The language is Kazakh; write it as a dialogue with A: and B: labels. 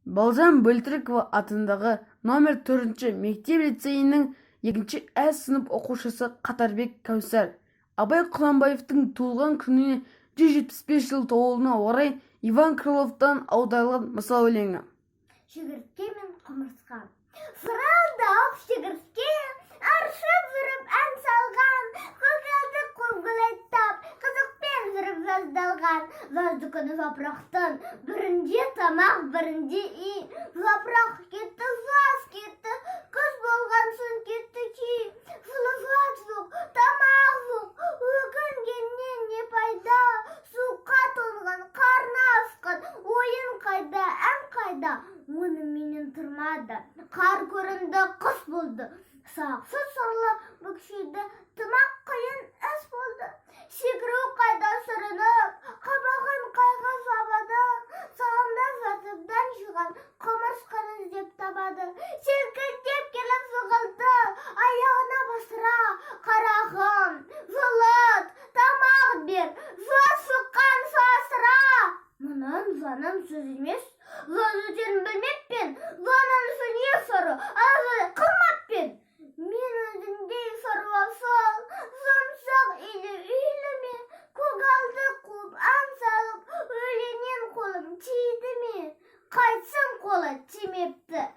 A: Балжан Бөлтірікова атындағы номер 4-ші мектеп-лицейінің 2 ә сынып оқушысы Қатарбек Кәусар Абай Құнанбаевтың туылған күніне 175 жыл толуына орай Иван Крыловтан аударылған мысал өлеңі.
B: Шегіртке мен құмырсқа. Фырылдауық шегіртке аршып жүріп ән салған, көгалды қуғылаттап, қызықпен жүріп жаздалған. Жазды күні жапырақтың бірінде тамақ, бірінде үй. Жапырақ кетті, жаз кетті, күз болған соң кетті күй. Жылы жоқ, тамақ жоқ, өкінгеннен не пайда? Суыққа тоңған, қарны ашқан, ойын қайда, ән қайда? Оныменен тұрмады. Қар көрінді, қыс болды. Сақшы сорлы бүкшиді, тымақ қиын іс болды. Секіру қайда сүрініп, қабағын қайғы жабады. Салымда жатып дән жиған, құмырсқаны іздеп табады. Селкілдеп келіп жығылды, аяғына бастыра. Қарағым, жылыт, тамақ бер, жаз шыққан сасыра. Мұның жаным сөз емес, жаз өтерін білмеппен, жаным не сұры, азы қылмаппен. Мен өзіңдей шаруашыл, жұмсақ үйлі үйлі ме, көгалды қуып ән салып, өлеңнен қолым тиді ме? Қайтсын қолы тимепті.